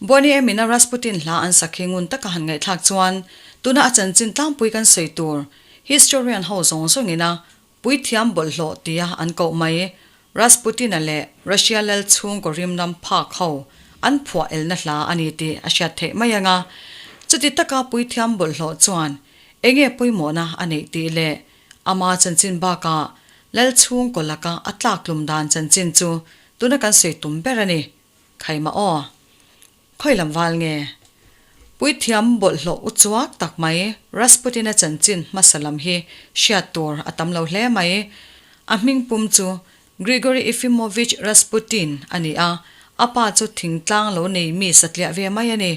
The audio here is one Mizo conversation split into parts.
Boney M ina Rasputin hla an sak hi ngun taka han ngaihthlak chuan tuna a chanchin tlangpui kan sawi tur historian ho zawng zawng ina puithiam bawlhhlawh tia an koh mai Rasputin-a leh Russia lal chhungkaw rimnam phak ho an phuah elna hla a ni tih a hriat theih mai ang a. Chuti taka puithiam bawlhhlawh chuan enge pawimawhna a neih tih leh ama chanchin bakah lal chhungkaw laka a tlaktlum dan chanchin chu tuna kan sawi tum ber a ni. Khaima aw. Khawi lam val nge? Puithiam bawlhhlawh u chuak tak mai Rasputin-a chanchin hmasa lam hi hriat tur a tam lo hle mai. A hming pum chu Grigory Efimovich Rasputin a ni a, a pa chu thingtlang lo nei mi satliah ve mai a ni.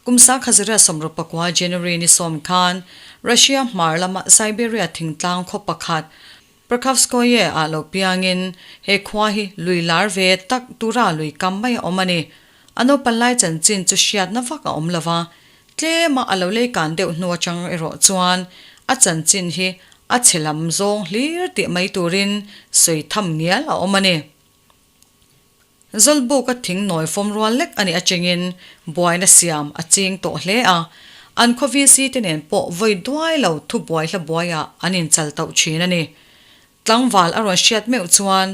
Kum sangkhazira sawmrupakua January ni sawm khan Russia hmar lama Siberia thingtlang khaw pakhat Prakhavskoye ah lo piangin he khua hi lui lar ve tak tura lui kam mai a awm a ni. A naupan lai chanchin chu hriatna vak a awm lo va, tlema a lo lei kan deuh hnu atang erawh chuan a chanchin hi a chhe lam zawng hlir tih mai turin sawi tham ngial a awm a ni. Zawlbuk a thing nawi fawm rual lek a nih atangin buaina siam a ching tawh hle a, an khaw VC te nen pawh vawi duai lo thu buai hla buaiah an inchal tauh thin a ni. Tlangval a rawn hriat meuh chuan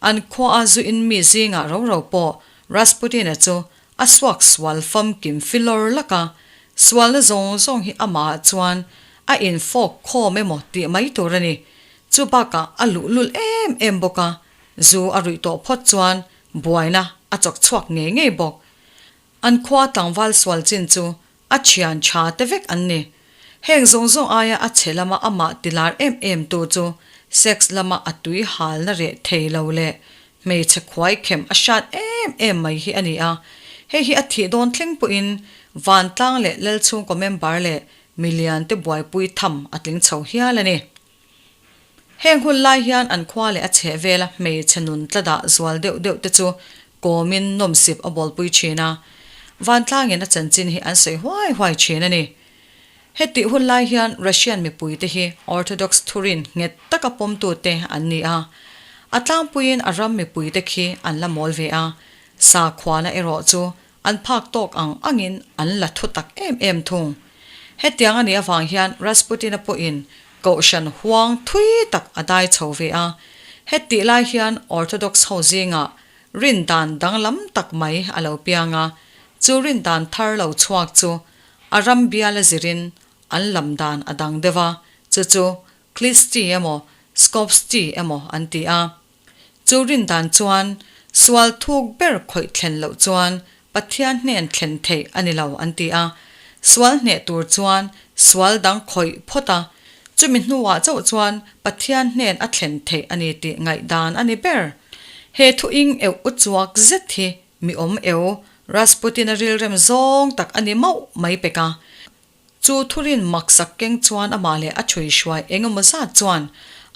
an khua a zu in mi zingah ro ro pawh Rasputin-a chu a suak sual famkim filawr lak a, sualna zawng zawng hi amahah chuan a infawk khawm emaw tih mai tur a ni. Chu bakah a luhlul em em bawk a, Zu a ruih tawh phawt chuan buaina a chawk chhuak ngei ngei bawk. An khua tlangval sual chin chu a thian tha te vek an ni. Heng zawng zawng aia a chhe lama amah ti lar em em tu chu sex lama a tui halna reh thei lo leh hmeichhe khuai khem a hrat em em mai hi a ni a. Hei hi a thih dawn thleng pawhin vantlang leh lalchhungkaw member leh milian te buaipui tham a tling chho hial a ni. Heng hun lai hian an khua leh a chhehvela hmeichhe nun tla dah zual deuh deuh te chu kawmin nawmsip a bawlpui thin a, vantlangin a chanchin hi an sawi huai huai thin a ni. Hetih hun lai hian Russian mipuite hi Orthodox thurin nghet taka pawmtute an ni a, a tlangpuiin a ram mipuite khi an la mawl ve a, sakhuana erawh chu an phak tawk ang angin an la thu tak em em thung. Hetiang a nih avang hian Rasputin-a pawhin kohhran huang thui tak a dai chho ve a. Hetih lai hian Orthodox ho zingah rin dan danglam tak mai a lo piang a, chu rin dan thar lo chhuak chu a ram biala zirin an lam dan a dang deuh a, chu chu Khlisti emaw Skopsti emaw an ti a. Chu rin dan chuan sual thuk ber khawih thlen loh chuan Pathian hnen thlen theih a ni lo an ti a. Sual hneh tur chuan sual dang khawih phawt a, chumi hnuah chauh chuan Pathian hnen a thlen theih a ni tih ngaihdan a ni ber. He thu ing euh u chuak zet hi mi awm eu Rasputin-a rilrem zawng tak a ni mauh mai pek a. Chu thurin maksak keng chuan amah leh a chhui hruai eng emaw zat chuan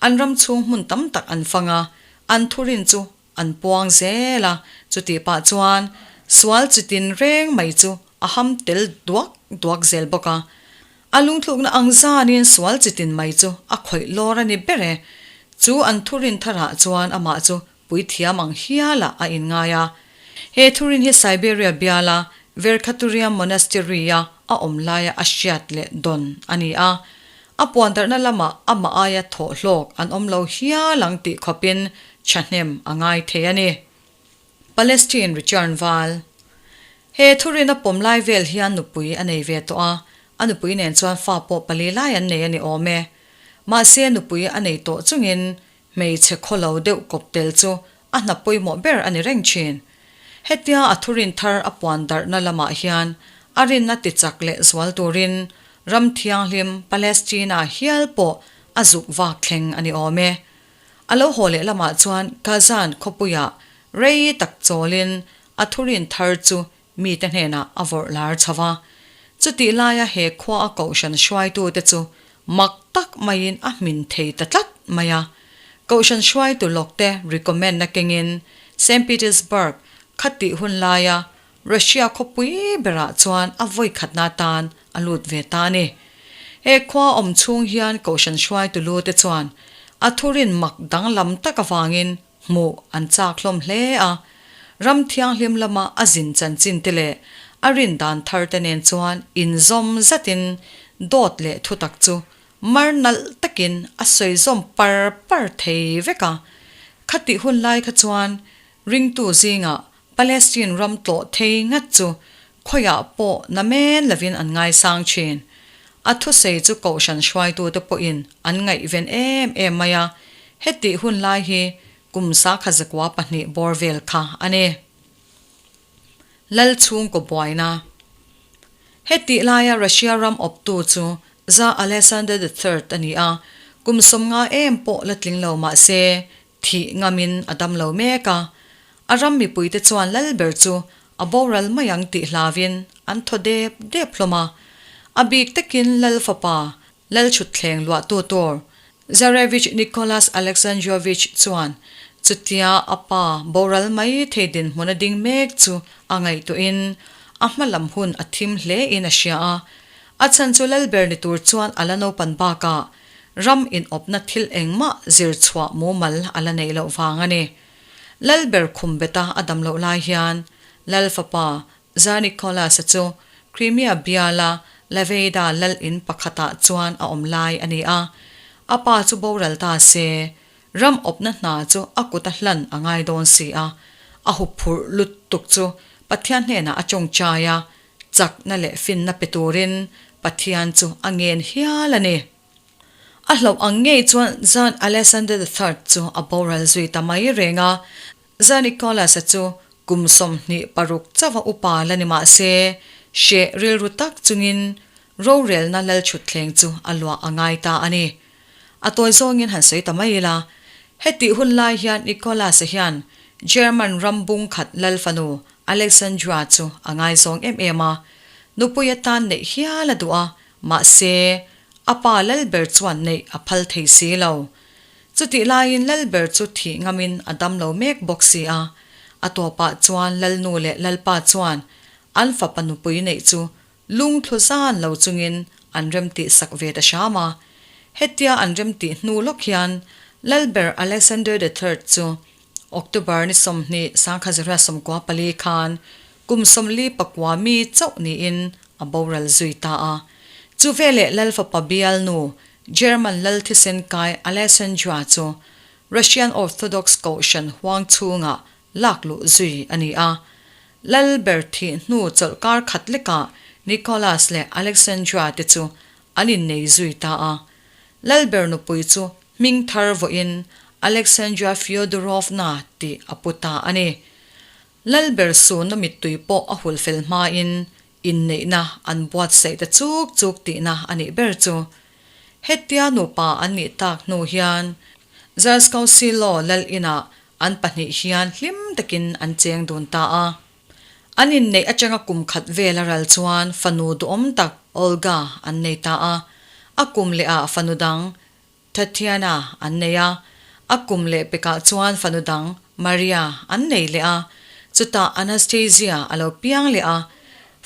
an ram chhung hmun tam tak an fang a, an thurin chu an puang zel a, chutih pah chuan sual chitin reng mai chu a ham tel duak duak zel bawk a. A lungthlukna ang zanin sual chitin mai chu a khawih lawr a ni ber e. Chu an thurin tharah chuan amah chu puithiam ang hialah a inngai a. He thurin hi Siberia biala Verkhaturiam Monastery-a a awm laia a hriat leh dawn a ni a. A puandarhna lamah amah aia thawh hlawk an awm lo hial ang tih khawpin thahnem a ngai thei a ni. Palestine Return Val He thurin a pawm lai vel hian nupui a nei ve tawh a, a nupui nen chuan fa pawh pali lai an nei a ni awm e. Mahse nupui a nei tawh chungin Hmeichhe khawlo deuh kawp tel chu a hna pawimawh ber a ni reng thin. Hetia a thurin thar a puan darhna lamah hian a rinna tichak leh zual turin ram thianghlim Palestina hial pawh a zuk vak thleng a ni awm e. A lo haw leh lamah chuan Kazan khawpuiah rei tak chawlin a thurin thar chu mite hnenah a vawrh lar chho va. Chutih laia he khua a kohhran hruaitute chu mak tak maiin a hmin thei ta tlat mai a. Kohhran hruaitu lawkte recommend-na kengin Saint Petersburg khatih hun laia Russia khawpui berah chuan a vawi khatna atan a lut ve ta a ni. He khua awm chhung hian kohhran hruaitu lute chuan a thurin mak danglam tak avangin Hmuh an chak hlawm hle a, ram thianghlim lama a zin chanchin te leh A rin dan thar te nen chuan inzawm zatin dawt leh thutak chu mar nalh takin a sawi zawm par par thei vek a. Khatih hun lai kha chuan ringtu zingah Palestine ram tlawh thei ngat chu khawiah pawh namen lovin an ngaisang thin. A thusawi chu kohhran hruaitute pawhin an ngaihven em em mai a, hetih hun lai hi kum sakha zakua pahnih bawr vel kha a ni. Lal chhungkaw buaina. Hetih laia Russia ram awptu chu Tsar Alexander the Third a ni a, kum 50 em pawh la tling lo mah se thih ngamin a dam lo mek a. A ram mipuite chuan lal ber chu a boral mai ang tih hlauin an thaw dep dep hlawm a. A bik takin lal fapa Lalthutthleng luahtu tur Tsarevich Nicholas Alexandrovich chuan chutia a pa boral mai thei dinhmun a ding mek chu a ngaihtuahin a hma lam hun a thim hle in a hria a. A chhan chu lalber ni tur chuan a la naupan bakah ram inawpna thil engmah zir chhuah mumal a la neih loh vang a ni. Lalber khum beta a dam loh lai hian Lal fapa Tsar Nicholas-a chu Crimea biala Laveida lal in pakhatah chuan a awm lai a ni a. A pa chu boral ta se, ram awpna hna chu a kuta hlan a ngai dawn si a. A huphurh lutuk chu Pathian hnenah a tawngtai a, chakna leh finna pe turin Pathian chu a ngen hial a ni. A hlauh ang ngei chuan Tsar Alexander the Third chu a boral zui ta mai reng a. Tsar Nicholas-a chu kum 26 chauha upa la ni mah se, hreh rilru tak chungin rorelna lalthutthleng chu a luah a ngai ta a ni. A tawi zawngin han sawi ta mai ila, hetih hun lai hian Nicholas-a hian German ram bung khat lal fanu Alexandra chu a ngaizawng em em a, nupui atan neih hial a duh a, mahse, a pa lalber chuan neih a phal thei si lo. Chutih laiin Lalber chu thih ngamin a dam lo mek bawk si a, a tawpah chuan Lalnu leh Lalpa chuan an fapa nupui neih chu lungthlu zan lo chungin an remtih sak ve ta hram a. Hetia an remtih hnu lawk hian Lalber Alexander the Third chu October ni 20 1994 khan kum 49 mi chauh niin a boral zui ta a. Chu veleh Lal fapa bialnu German lal thisen kai Alessandra chu Russian Orthodox Kohhran huang chhungah lak luh zui a ni a. Lal ber thih hnu chawlhkar khat lekah Nicholas leh Alexandra te chu an innei zui ta a. Lal ber nupui chu hming thar vawiin Alexandra Fyodorovna tih a pu ta a ni. Lal ber sunna mittui pawh a hul fel hmain Inneihna an buatsaih ta chuk chuk tihna a nih ber chu. Hetia nupa an nih tak hnu hian Zarskowsilo lal inah an pahnih hian hlim takin an cheng dun ta a. An inneih atanga kum khat vel a ral chuan fanu duhawm tak Olga an nei ta a. A kum leh ah fanu dang Tatiana an nei a, a kum leh pekah chuan fanu dang Maria an nei leh a, chutah Anastasia a lo piang leh a.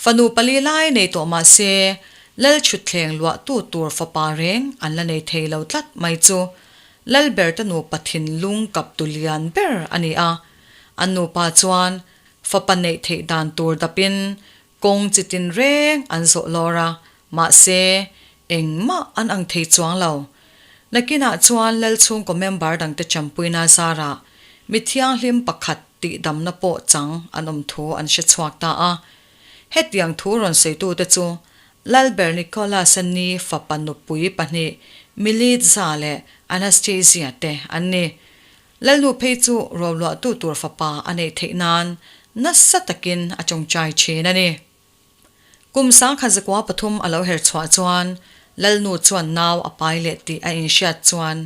Fanu pali lai nei tawh mah se, Lalthutthleng luahtu tur fapa reng an la nei thei lo tlat mai chu Lalberta nupa thinlung kaptu lian ber a ni a. An nupa chuan fapa neih theih dan tur dapin kawng chitin reng an zawh lawr a, mahse Engmah an ang thei chuang lo. Nakinah chuan Lal chhungkaw member dangte champuina zarah mi thianghlim pakhat tihdamna pawh chang an awm thu an hre chhuak ta a. Hetiang thu rawn sawitute chu Lalber Nicholas-a ni fapa nupui pahnih Militza leh Anastasia te an ni. Lalnu phei chu roluahtu tur fapa a neih theih nan nasa takin a tawngtai thin a ni. Kum 1903 a lo her chhuah chuan Lalnu chuan nau a pai leh tih a inhriat chuan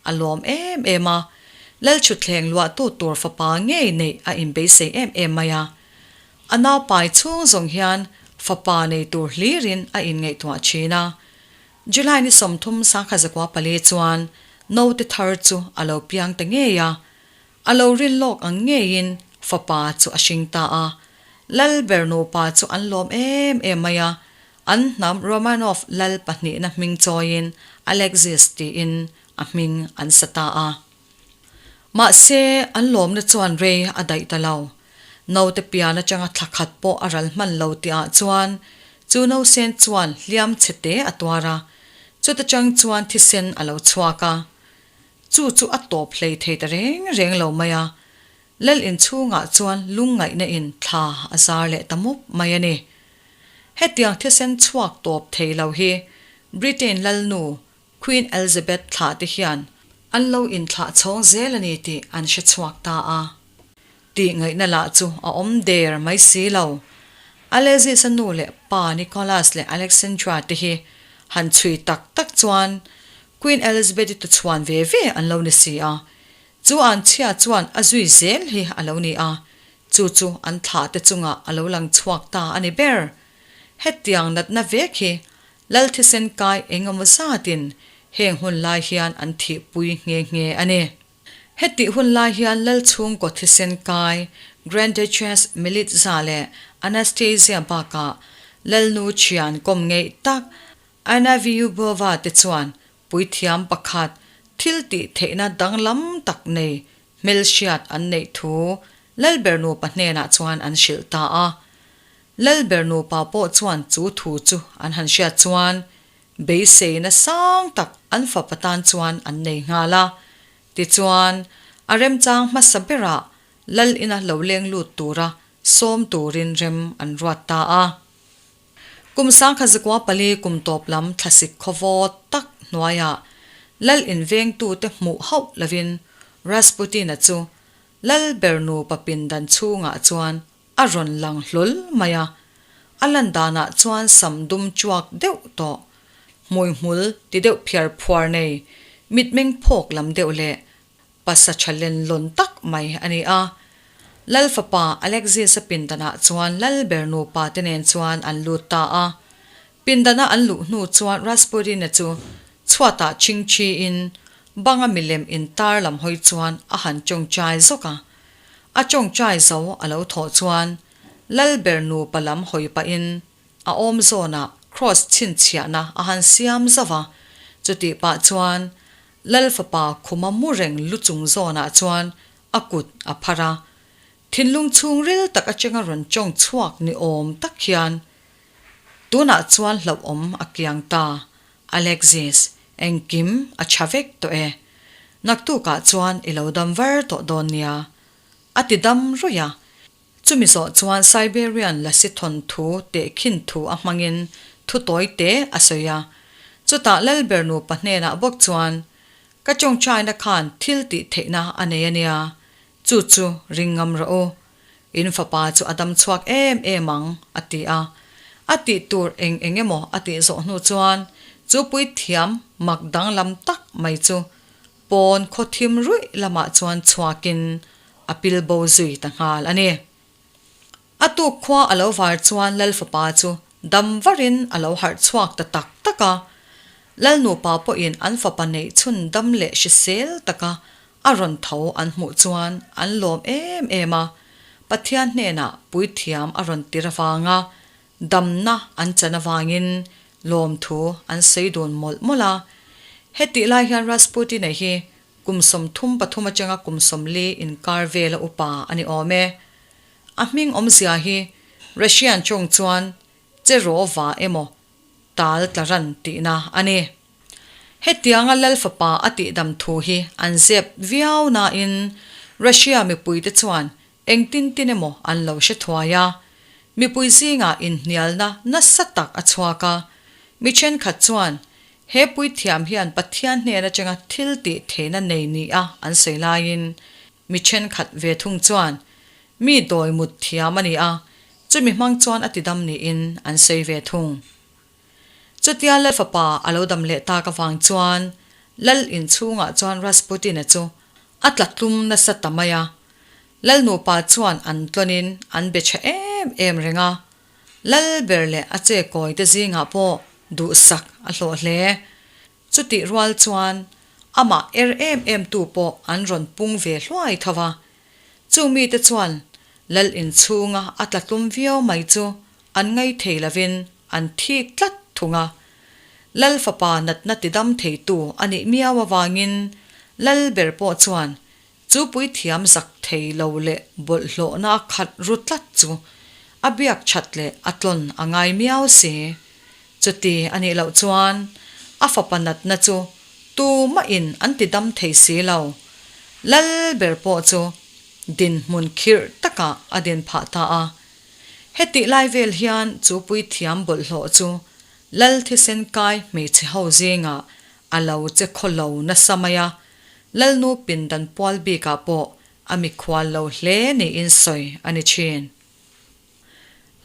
a lawm em em a, Lalthutthleng luahtu tur fapa ngei neih a inbeisei em em mai a. A nau pai chhung zawng hian fapa nei tur hlirin a inngaihtuah thin a. July ni 30 1904 chuan naute thar chu a lo piang ta ngei a, A lo rin lawk ang ngeiin fapa chu a hring ta a. Lalber nupa chu an lawm em em mai a, an hnam Romanov lal pahnihna hming chawiin Alexis tiin a hming an sa ta a. Mahse, an lawmna chuan rei a daih ta lo. Naute pian atanga thla khat pawh a ral hman lo tihah chuan chu nausen chuan hliam chhe te a tuar a, chuta chang chuan thisen a lo chhuak a. Chu chu a tawp hlei thei ta reng reng lo mai a, Lal inchhungah chuan lungngaihna in thla a zar leh ta mup mai a ni. Hetiang thisen chhuak tawp thei lo hi Britain Lalnu Queen Elizabeth thlah te hian an lo inthlah chhawng zel a ni tih an hre chhuak ta a. Tih ngaihna lah chu a awm der mai si lo. Alexis-a nu leh pa Nicholas leh Alexandra te hi han chhui tak tak chuan Queen Elizabeth-i tuchhuan ve ve an lo ni si a. Chu an chhia chuan a zui zel hi a lo ni a, chu chu an thlah te chungah a lo lang chhuak ta a ni ber. Hetiang natna vek hi Lal thisen kai eng emaw zatin heng hun lai hian an thihpui nghe nghe a ni. Hetih hun lai hian Lal chhungkaw thisen kai Grand Duchess Militza leh Anastasia bakah Lalnu thian kawm ngeih tak Anna Viyubova te chuan puithiam pakhat thil tih theihna danglam tak nei hmelhriat an neih thu Lalber nupa hnenah chuan an hrilh ta a. Lalber nupa pawh chuan chu thu chu an han hriat chuan beiseina sang tak an fapa tan chuan an nei nghal a. Tichuan, a remchang hmasa berah Lal ina lo leng lut tura sawm turin rem an ruat ta a. Kum 1904 kum tawp lam thlasik khawvawt tak hnuaiah Lal invengtute hmuh hauh lovin Rasputin-a chu Lal ber nupa pindan chhungah chuan a rawn lang hlawl mai a, a lan danah chuan sam dum chuak deuh tawh, hmuihmul ti deuh phiar phuar nei, mitmeng phawk lam deuh leh pasa tha len lawn tak mai a ni a. Lal fapa Alexis-a pindanah chuan Lal ber nupa te nen chuan an lut ta a. Pindana an luh hnu chuan Rasputin-a chu chhuatah chingchiin banga milem intar lam hawi chuan a han tawngtai zawk a. A tawngtai zo a lo thawh chuan Lal ber nupa lam hawi pahin a awm zawnah kraws chhinchhiahna a han siam zauh a, chutih pah chuan Lal fapa khuma mu reng lu chung zawnah chuan a kut a phar a. Thinlung chhungril tak atanga rawn tawng chhuak ni awm tak hian Tunah chuan hlauhawm a kiang ta, Alexis, engkim a tha vek tawh e. Naktukah chuan i lo dam var tawh dawn nia. A ti dam ruih a. Chumi zawh chuan Siberian lasi thawnthu tehkhin thu a hmangin thu tawi te a sawi a. Chutah Lalber nupa hnenah bawk chuan, Ka tawngtaina khan thil tih theihna a nei a nia, chu chu ring ngam rawh u. In fapa chu a dam chhuak em em ang, a ti a. A tih tur eng eng emaw a tih zawh hnu chuan chu puithiam mak danglam tak mai chu pawn khaw thim ruih lamah chuan chhuakin a pil bo zui ta nghal a ni. A tuk khua a lo var chuan Lal fapa chu dam varin a lo harh chhuak ta tak tak a. Lal nupa pawhin an fapa neih chhun dam leh hrisel taka A rawn tho an hmuh chuan an lawm em em a, Pathian hnenah puithiam a rawn tir avanga damna an chan avangin lawmthu an sawi dun mawlh mawlh a. Hetih lai hian Rasputin-a hi kum 33 atanga kum 40 inkar vela upa a ni awm e. A hming awmzia hi Russian tawng chuan Cherova emaw tal tla ran tihna a ni. Hetianga Lal fapa a tihdam thu hi an zep viau nain Russia mipuite chuan engtin tin emaw an lo hre thuai a. Mipui zingah inhnialna nasa tak a chhuak a. Mi thenkhat chuan he puithiam hian Pathian hnen atanga thil tih theihna nei nia an sawi laiin mi thenkhat ve thung chuan mi dawi mut thiam a ni a, chumi hmang chuan a tidam niin an sawi ve thung. Chutia Lal fapa a lo dam leh tak avang chuan Lal inchhungah chuan Rasputin-a chu a tla tlum nasa ta mai a. Lal nupa chuan an tlawnin an be tha em em reng a. Lal ber leh a che kawi te zingah pawh duhsak a hlawh hle. Chutih rual chuan amah er em em tu pawh an rawn pung ve hluai tho va. Chu mite chuan Lal inchhunga a tla tlum viau mai chu an ngai thei lovin an thik tlat thung a. Lal fapa natna tidam theitu a nih miau avangin Lal ber pawh chuan. Chu puithiam zak thei lo leh bawlhhlawhna a khat ru tlat chu a biak that leh a tlawn a ngai miau si. Chuti a nih loh chuan a fapa natna chu tumahin an ti dam thei si lo. Lal ber pawh chu dinhmun khirh takah a din phah ta a. Hetih lai vel hian chu puithiam bawlhhlawh chu Lal thisen kai hmeichhe ho zingah a lo che khaw lo nasa mai a, Lalnu pindan pual bikah pawh a mikhual lo hle niin sawi a ni thin.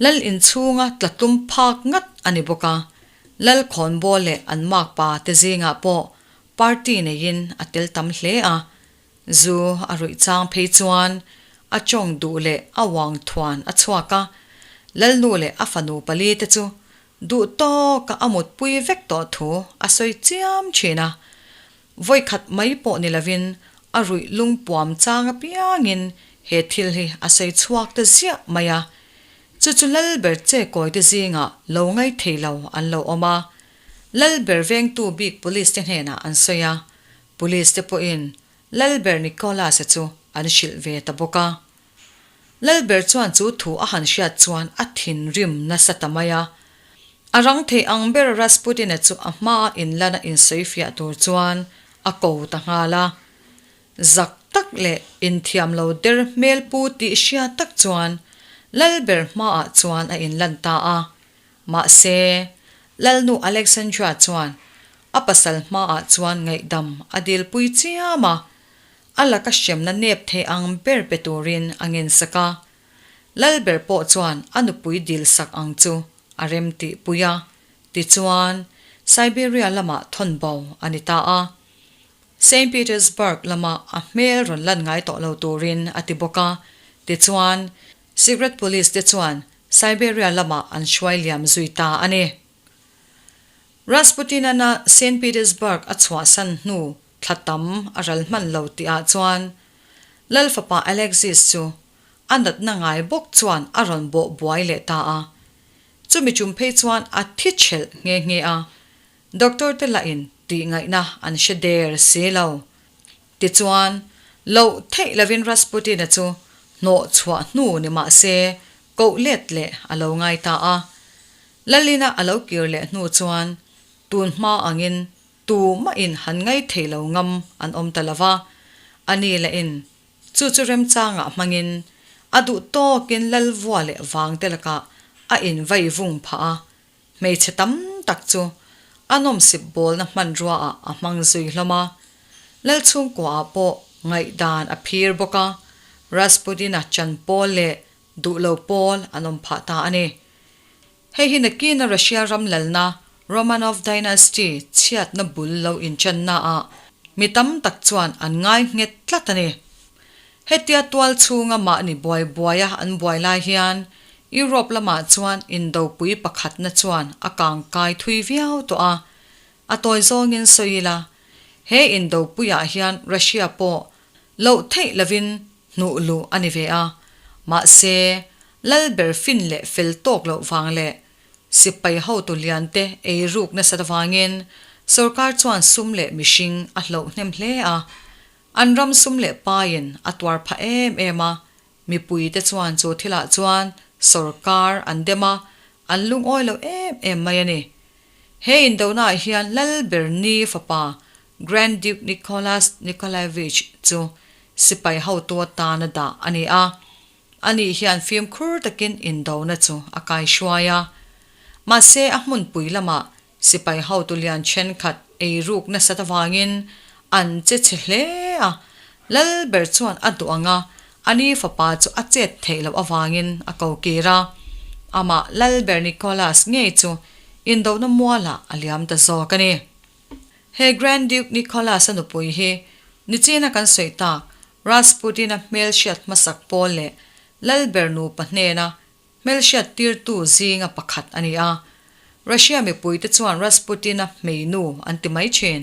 Lal inchhunga tla tum phak ngat a ni bawk a, Lal khawnbawl leh an makpa te zingah pawh party neiin a tel tam hle a, zu a ruih chang phei chuan a chawng duh leh a uang thuan a chhuak a, Lalnu leh a fanu pali te chu duh tawka a mutpui vek tawh thu a sawi chiam thin a. Vawi khat mai pawh ni lovin a ruih lungpuam chang apiangin he thil hi a sawi chhuak ta ziah mai a. Chu chu Lalber che kawite zingah lo ngai thei lo an lo awm a. Lalber vengtu bik Police te hnenah an sawi a, Police te pawhin Lalber Nicholas-a chu an hrilh ve ta bawk a. Lalber chuan chu thu a han hriat chuan a thinrim nasa ta mai a. A rang thei ang ber Rasputin-a chu a hmaa inlana insawifiah tur chuan a ko ta nghal a. Zak tak leh inthiam lo der hmel pu tih hria tak chuan Lalber hmaah chuan a inlan ta a. Mahse, Lalnu Alexandra chuan a pasal hmaah chuan ngaihdam a dilpui chiam a. A laka hremna nep thei ang ber pe turin a ngensak a. Lalber pawh chuan a nupui dilsak ang chu a rem tih pui a, tichuan Siberia lamah thawn bo a ni ta a. Saint Petersburg lama a hmel rawn lan ngai tawh lo turin a ti bawk a, tichuan Secret Police te chuan Siberia lamah an hruai liam zui ta a ni. Rasputin-ana Saint Petersburg a chhuahsan hnu thla tam a ral hman lo tihah chuan Lal fapa Alexis chu a natna ngai bawk chuan a rawn bawh buai leh ta a. Chumi tum phei chuan a thi thelh nghe nghe a, doctor te lahin tih ngaihna an hre der si lo. Tichuan, loh theih lovin Rasputin-a chu hnawh chhuah hnu ni mah se koh let leh a lo ngai ta a. Lalina a lo kir leh hnu chuan tun hma angin Tumahin han ngai thei lo ngam an awm ta lo va, a ni lahin chu chu remchangah hmangin a duh tawkin Lalvua leh Vangte lakah a invai vung phah a, hmeichhe tam tak chu a nawmsip bawlna hmanruaah a hmang zui hlawm a. Lalchhungkuaah pawh ngaihdan a phir bawk a, Rasputin-a chan pawl leh duh lo pawl an awm phah ta a ni. Hei hi nakina Russia ram lalna Romanov Dynasty chhiatna bul lo inchanna ah mi tam tak chuan an ngai nghet tlat a ni. Hetia tual chhunga mahni buai buaia an buai lai hian Europe lamah chuan indopui pakhatna chuan a kangkai thui viau tawh a. A tawi zawngin sawi ila, he indopuiah hian Russia pawh loh theih lovin hnuh luh a ni ve a, mahse, Lalber fin leh fel tawk loh vang leh sipai hotu liante ei ruk nasat avangin sorkar chuan sum leh mihring a hloh hnem hle a, an ram sum leh paiin a tuar phah em em a, mipuite chuan chu thilah chuan sorkar an dem a, an lungawi lo em em mai a ni. He indonaah hian Lalber Ni fapa Grand Duke Nicholas Nikolaevich chu sipai hotu atana dah a ni a. Ani hian fimkhur takin indona chu a kaihruai a. Mahse a hmunpui lamah sipai hotu lian thenkhat eiruk nasat avangin an che chhe hle a. Lalber chuan a duh ang a, ani fapa chu a chet theih loh avangin a ko kir a. Amah Lalber Nicholas ngei chu indona mualah a liam ta zawk a ni. He Grand Duke Nicholas-a nupui hi nichina kan sawi tak Rasputin-a hmelhriat hmasak pawl leh Lalber nupa hnena hmelhriat tirtu zinga pakhat a ni a. Russia mipuite chuan Rasputin-a hmeinu an ti mai thin.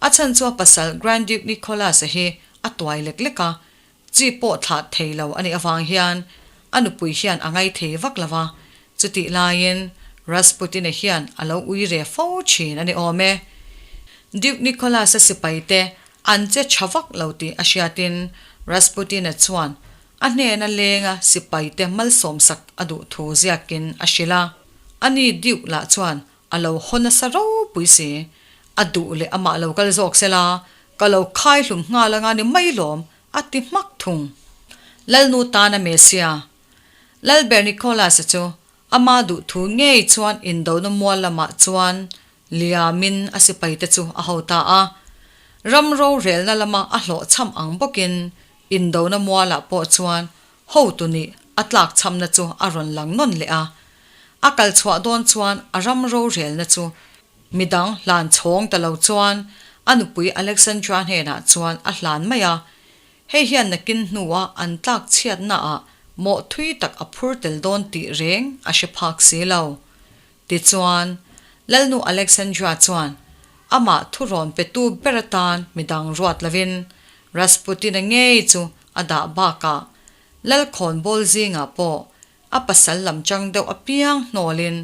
A chhan chu a pasal Grand Duke Nicholas-a hi a tuai lek lek a, Chi pawh thlah thei lo a nih avang hian a nupui hian a ngai thei vak lo va, chutih laiin Rasputin-a hian a lo ui re fo thin a ni awm e. Duke Nicholas-a sipaite An che tha vak lo tih a hriatin Rasputin-a chuan a hnena lenga sipaite malsawmsak a duh thu ziakin a hrilh a. Ani Duke lah chuan a lo haw nasa ropui si. A duh leh amah lo kal zawk sela, ka lo khai hlum nghal anga ni mai lawm, a ti hmak thung. Lalnu tana Messia, Lalber Nicholas-a chu Ama duhthu ngei chuan indona mual lamah chuan liamin a sipaite chu a ho ta a. Ram rorelna lama a hlawhchham ang bawkin indona mualah pawh chuan hotu nih a tlakchhamna chu a rawn lang nawn leh a. A kal chhuah dawn chuan a ram rorelna chu midang hlan chhawng ta lo chuan a nupui Alexandra hnenah chuan a hlan mai a. Hei hian nakin hnua an tlak chhiatnaah mawh thui tak a phur tel dawn tih reng a hre phak si lo. Tichuan, Lalnu Alexandra chuan amah thurawn petu ber atan midang ruat lovin Rasputin-a ngei chu a dah bakah Lalkhawnbawl zingah pawh a pasal lam chang deuh apiang hnawlin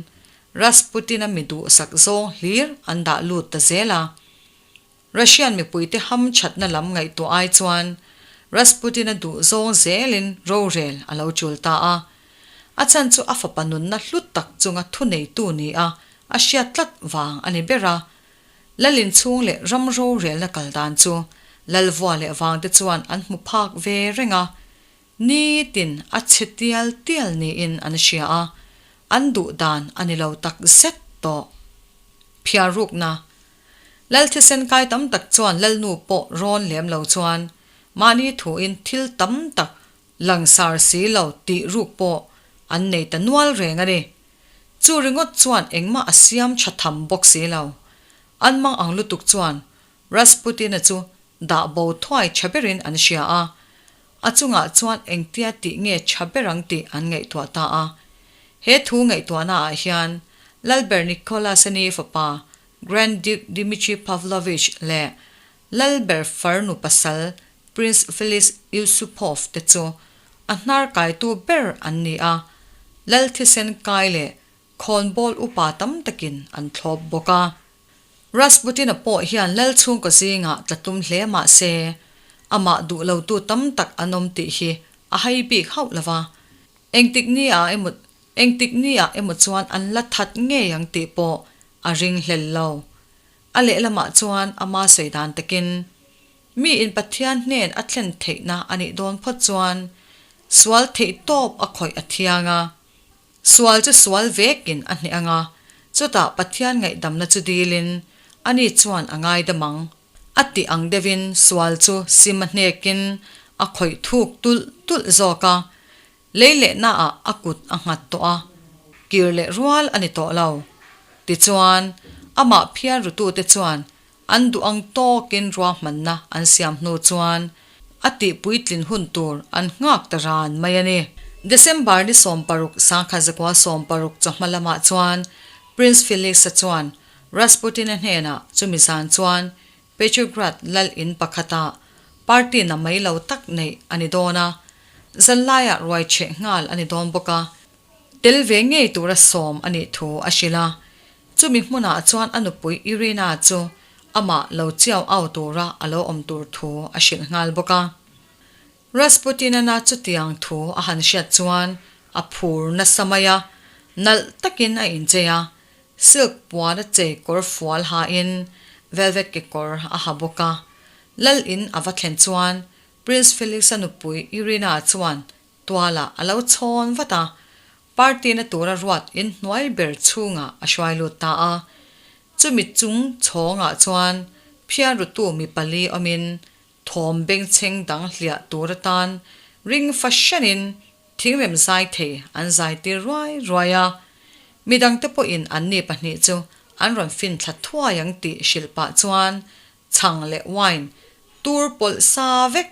Rasputin-a mi duhsak zawng hlir an dah lut ta zel a. Russian mipuite hamthatna lam ngaihtuah ai chuan Rasputin-a duh zawng zelin rorel a lo chul ta a. A chhan chu a fapa nunna hlu tak chunga thuneitu ni a a hriat tlat vang a ni ber a. Lal inchhung leh ram rorelna kal dan chu Lalvua leh vangte chuan an hmu phak ve reng a. Nitin a chhe tial tial niin an hria a, an duh dan a ni lo tak zet tawh. Phiarrukna Lal thisen kai tam tak chuan Lalnu pawh rawn lem lo chuan mahni thuin thil tam tak langsar si lo tih ruk pawh an nei ta nual reng a ni. Chu ringawt chuan engmah a siam tha tham bawk si lo. An mang ang lutuk chuan Rasputin-a chu dah bo thuai tha berin an hria a, a chungah chuan engtia tih nge tha ber ang tih an ngaihtuah ta a. He thu ngaihtuahnaah hian Lalber Nicholas-a ni fapa Grand Duke Dmitry Pavlovich leh Lalber farnu pasal Prince Felix Yusupov te chu a hnar kaitu ber an ni a, Lal thisen kai leh khawnbawl upa tam takin an thlawp bawk a. Rasputin-a pawh hian Lal chhungkaw zingah tla tum hle mah se, amah duh lotu tam tak an awm tih hi a hai bik hauh lo va. Engtik ni ah emaw engtik ni ah emaw chuan an la that ngei ang tih pawh a ring hlel lo. A lehlamah chuan ama sawi dan takin, Mi in Pathian hnen a thlen theihna a nih dawn phawt chuan sual theih tawp a khawih a thiang a. Sual chu sual vekin a hneh ang a, chutah Pathian ngaihdamna chu dilin ani chuan a ngaidam ang. A tih ang deuhin sual chu sim a hnekin a khawih thuk tulh tulh zawk a, Lei lehnaah a kut a nghat tawh a, kir leh rual a ni tawh lo. Tichuan, amah phiar rutute chuan an duh ang tawkin ruahmanna an siam hnu chuan a tihpuitlin hun tur an nghak ta ran mai a ni. December ni 60 sangkhat 96 chawhma lamah chuan Prince Felix-a chuan Rasputin-a hnenah chumi zan chuan Petrograd lal in pakhatah party na mai lo tak neih a ni dawn a, zanlaiah ruai chheh nghal a ni dawn bawk a, tel ve ngei tura sawm a nih thu a hrilh a. Chumi hmunah chuan a nupui Irina chu amah lo chiau au tura a lo awm tur thu a hrilh nghal bawk a. Rasputin-ana chutiang thu a han hriat chuan a phur nasa mai a, nalh takin a inchei a, Silk puan a chei kawr fual hain velvet kekawr a ha bawk a. Lal in a va thlen chuan Prince Felix-a nupui Irina chuan tualah a lo chhawn vat a, party na tura ruat in hnuai ber chhungah a hruai lut ta a. Chumi chung chhawngah chuan phiarrutu mi pali awmin thawm bengchheng dang hliah tur atan ring fahranin Thingrem zai thei an zai tir ruai ruai a, midangte pawhin anni pahnih chu an rawn fin thla thuai ang tih hrilh pah chuan chhang leh wine tur pawlh sa vek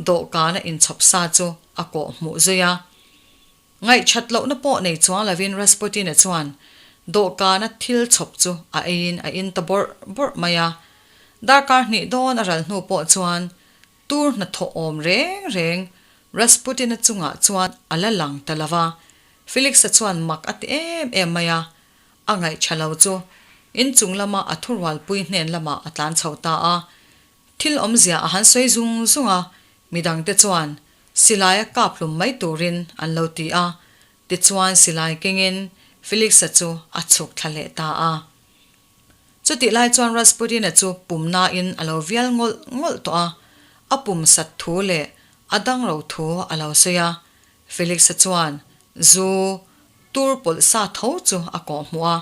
dawhkana inchhawp sa chu a kawh hmuh zui a. Ngaihchat lohna pawh nei chuang lovin Rasputin-a chuan dawhkana thil chhawp chu a eiin a in ta bawrh bawrh mai a. Darkar hnih dawn a ral hnu pawh chuan Tur hnathawh awm reng reng Rasputin-a chungah chuan a la lang ta lo va, Felix-a chuan mak a ti em em mai a, a ngaih tha lo chu inchung lama a thurualpui hnen lamah a tlan chho ta a. Thil awmzia a han sawi zung zung a, midangte chuan silaia kap hlum mai turin an lo ti a, tichuan silai kengin Felix-a chu a chhuk thla leh ta a. Chutih lai chuan Rasputin-a chu pumnain a lo vial ngawlh ngawlh tawh a, a pum sat thu leh a dangro thu a lo sawi a. Felix-a chuan zu tur pawlh sa tho chu a kawh hmuh a.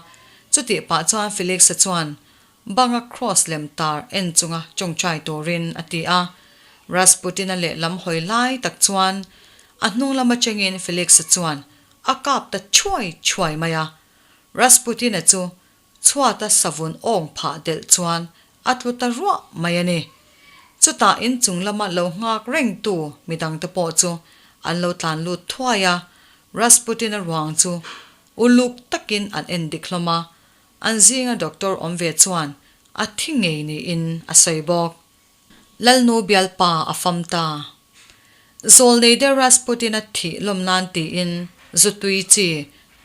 Chutih pah chuan Felix-a chuan banga cross lem tar en chunga tawngtai turin a ti a. Rasputin-a lehlam hawi lai tak chuan a hnung lam atangin Felix-a chuan a kap ta thuai thuai mai a. Rasputin-a chu chhuata savun awng phah delh chuan a tlu ta ruah mai a ni. Chutah inchung lama lo nghak rengtu midangte pawh chu an lo tlan lut thuai a, Rasputin-a ruang chu uluk takin an en dik hlawm a, an zinga doctor awm ve chuan a thi ngei niin a sawi bawk. Lalnu bialpa a fam ta. Zawlnei der Rasputin-a thih lawm nan tiin zu tui chi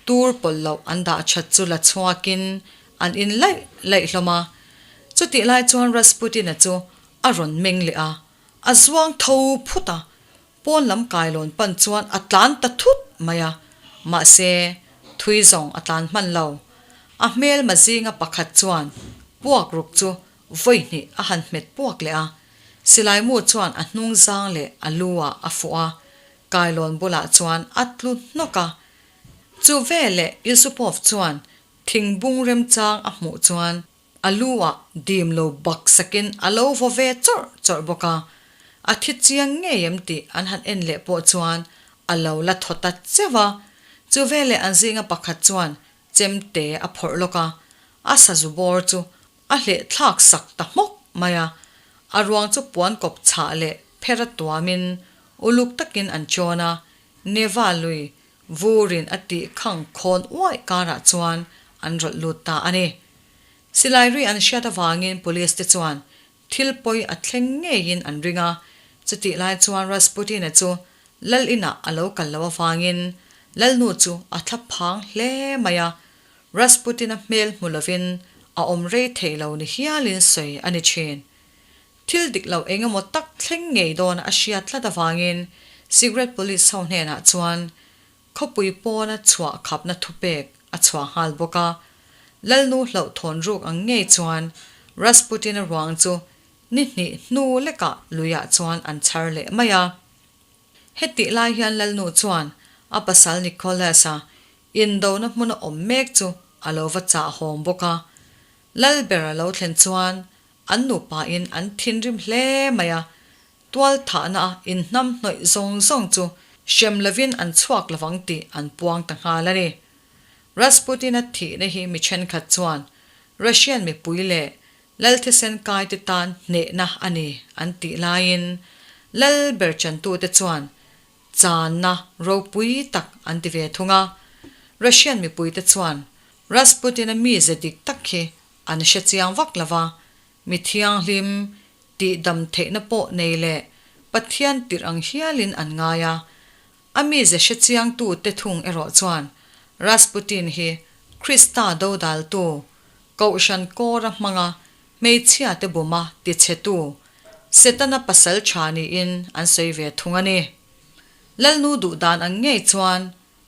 tur pawlh loh an dah that chu la chhuakin an in laih laih hlawm a. Chutih lai chuan Rasputin-a chu a rawn meng leh a, a zuang tho phut a, pawn lam kailawn pan chuan a tlan ta thut mai a, mahse thui zawng a tlan hman lo. A hmelma zinga pakhat chuan puak ruk chu Vawi hnih a han hmet puak leh a, silai mu chuan a hnung zang leh a lu ah a fuh a, kailawn bulah chuan a tlu hnawk a. Chu veleh Yusupov chuan thing bung remchang a hmuh chuan a lu ah dim lo bak sakin a lo vaw ve chawrh chawrh bawk a, a thi chiang ngei em tih an han en leh pawh chuan a lo la thaw ta cheuh a. Chu veleh an zinga pakhat chuan chemte a phawrh lawk a, a sazu bawr chu A hleh thlak sak ta hmawk mai a, a ruang chu puan kawp chhah leh pher a tuamin uluk takin an chawn a, Neva lui vurin a tih khang khawn uaih karah chuan an rawlh lut ta a ni. Silai ri an hriat avangin police te chuan thil pawi a thleng ngeiin an ring a, chutih lai chuan Rasputin-a chu Lal inah a lo kal loh avangin Lalnu chu a thla phang hle mai a, Rasputin-a hmel hmu lovin a awm rei thei lo ni hialin sawi a ni thin. Thil dik lo eng emaw tak thleng ngei dawn a hriat tlat avangin Secret Police ho hnenah chuan khawpui pawna chhuah khapna thupek a chhuah nghal bawk a. Lalnu hlauhthawn ruk ang ngei chuan Rasputin-a ruang chu ni hnih hnu lekah luiah chuan an chhar leh mai a. Hetih lai hian Lalnu chuan a pasal Nicholas-a Indona hmuna awm mek chu a lo va chahawm bawk a. Lalber a lo thlen chuan an nupain an thinrim hle mai a, tual thahna a inhnam hnawih zawng zawng chu hrem lovin an chhuak lovang tih an puang ta nghal a ni. Rasputin-a thihna hi mi thenkhat chuan Russian mipui leh Lal thisen kaite tan hnehna a ni an tih laiin Lalber chantute chuan Channa ropui tak an ti ve thung a. Russian mipuite chuan Rasputin-a mize dik tak hi an hre chiang vak lo va, mi thianghlim, tihdam theihna pawh nei leh Pathian tirh ang hialin an ngai a. A mize hre chiangtute thung erawh chuan Rasputin hi Krista dodaltu, Kohhran kawra hmanga hmeichhiate buma tichhetu Setana pasal tha niin an sawi ve thung a ni. Lalnu duh dan ang ngei chuan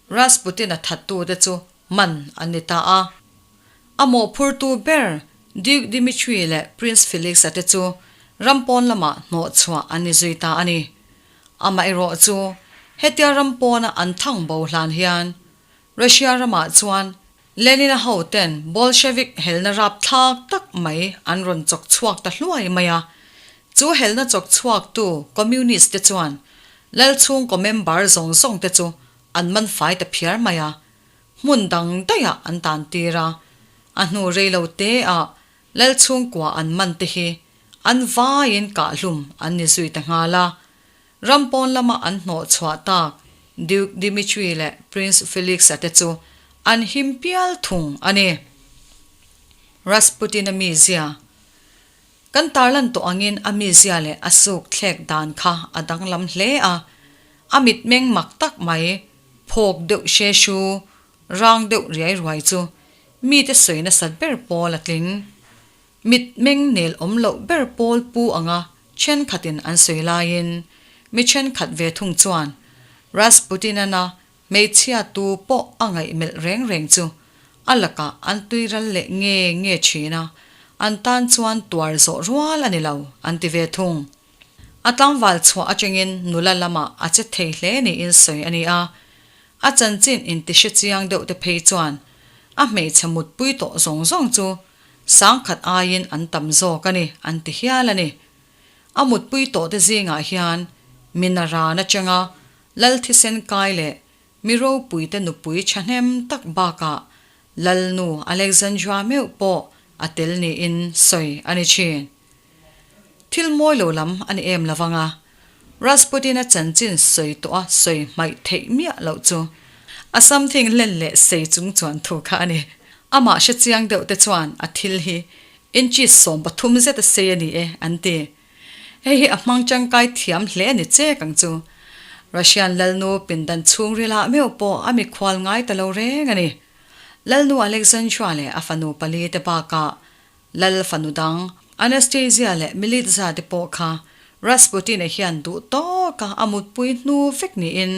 Rasputin-a thattute chu man an ni ta a. A mawhphurtu ber Duke Dimitri leh Prince Felix-a te chu ram pawn lamah hnawhchhuah an ni zui ta a ni. Amaherawh chu hetia ram pawna an thang bo hlan hian Russia ramah chuan Lenin-a hoten Bolshevik helna rapthlak tak mai an rawn chawk chhuak ta hluai mai a. Chu helna chawk chhuaktu Communist te chuan lal chhungkaw member zawng zawng te chu an man fai ta phiar mai a, hmun dang daihah an tan tir a. A hnu rei lo te ah lal chhungkua an man te hi an vaiin kahhlum an ni zui ta nghal a. Ram pawn lama an hnawh chhuah tak Duke Dimitri leh Prince Felix-a te chu an him pial thung a ni. Rasputin-a mizia Kan tarlan tawh angin a mizia leh a suk thlek dan kha a danglam hle a, a mitmeng mak tak mai, phawk deuh hre hru, rang deuh riai ruai chu mite sawi nasat ber pawl a tling. Mit meng nel awm loh ber pawl pu anga thenkhatin an sawi laiin mi thenkhat ve thung chuan Rasputin-ana hmeichhia tu pawh a ngaih melh reng reng chu a lakah an tui ral leh nge nge thin a, an tan chuan tuar zawh rual a ni lo an ti ve thung. A tlangval chhuah atangin nula lamah a che thei hle niin sawi a ni a, a chanchin intihre chiang deuh te phei chuan a hmeichhe mutpui tawh zawng zawng chu sangkhat aiin an tam zawk a ni an ti hial a ni. A mutpui tawh te zingah hian Minaran atanga Lal thisen kai leh mi ropuite nupui thahnem tak bakah Lalnu Alexandra meuh pawh a tel niin sawi a ni thin. Thil mawi lo lam a ni em lovang a, Rasputin-a chanchin sawi tawh a sawi hmaih theih miah loh chu a something hlen leh sei chung chuan thu kha a ni. Amah hre chiang deuh te chuan a thil hi inches 13 zet a sei a ni e an ti. Hei hi a hmang tangkai thiam hle a ni chek ang chu. Russian Lalnu pindan chhungrilah meuh pawh a mikhual ngai ta lo reng a ni. Lalnu Alexandra leh a fanu pali te bakah Lal fanu dang, Anastasia leh Militza te pawh kha Rasputin-a hian duh tawka a mutpui hnu vek niin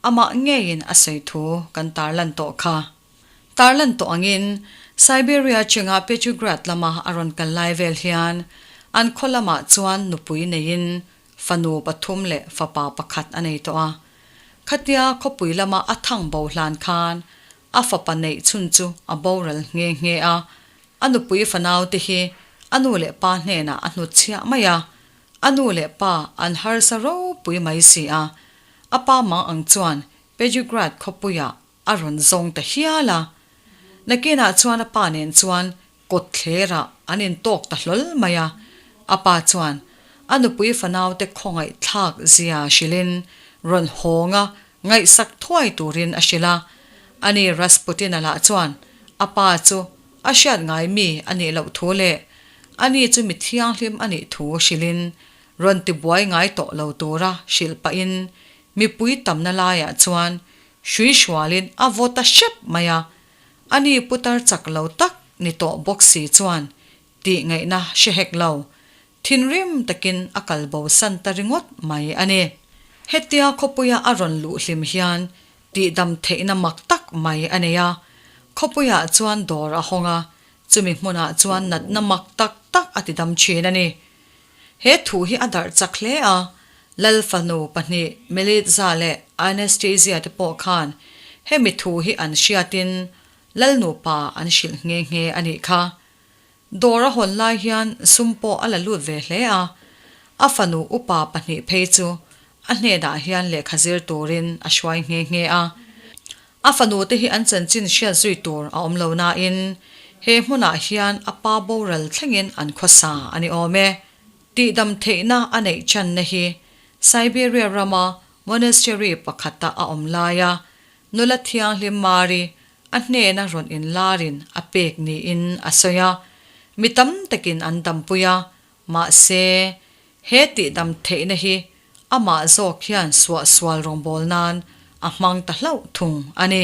amah ngeiin a sawi thu kan tarlan tawh kha. Tarlan tawh angin Siberia chinga Petrograd lama a rawn kal lai vel hian an khaw lamah chuan nupui neiin fanu pathum leh fapa pakhat a nei tawh a. Khatia khawpui lama a thang bo hlan khan a fapa neih chhun chu a boral nghe nghe a, A nupui fanau te hi a nu leh pa hnenah a hnutchhiah mai a, a nu leh pa an harsa ropui mai si a, a pa mang ang chuan Petrograd khawpuiah a rawn zawng ta hial a. Nakinah chuan a pa nen chuan kawtthlerah an intawk ta hlawl mai a, a pa chuan a nupui fanau te khawngaih thlak zia hrilhin rawn hawng a ngaihsak thuai turin a hrilh a, ani Rasputin-a lah chuan a pa chu A hriat ngai mi a nih loh thu leh ani chu mi thianghlim a nih thu hrilhin rawn tibuai ngai tawh lo tura hrilh pahin mipui tamna laiah chuan hrui hrualin a vaw ta hrep mai a, ani putar chak lo tak ni tawh bawk si chuan tih ngaihna hre hek lo, thinrim takin a kal bo san ta ringawt mai a ni. Hetia khawpuia a rawn luh hlim hian Tihdam theihna mak tak mai a nei a, khawpuiah chuan dawr a hawng a, chumi hmunah chuan natna mak tak tak a tidam thin a ni. He thu hi a darh chak hle a, Lal fanu pahnih Melitza leh Anastasia te pawh khan hemi thu hi an hriatin Lal nupa an hrilh nghe nghe a nih kha. Dawr a hawn lai hian sum pawh a la lut ve hle a, a fanu upa pahnih phei chu a hnenah hian lehkha zir turin a hruai nghe nghe a. A fanu te hi an chanchin hriat zui tur a awm lo nain he hmunah hian a pa boral thlengin an khawsa a ni awm e. Tihdam theihna a neih channa hi Siberia rama monastery pakhata a awm laia nula thianghlim Mari a hnena rawn inlarin a pek niin a sawi a, mi tam takin an dampui a, mahse, he tihdam theihna hi amah zawk hian suahsual rawngbâwl nan a hmang ta hlauh thung a ni.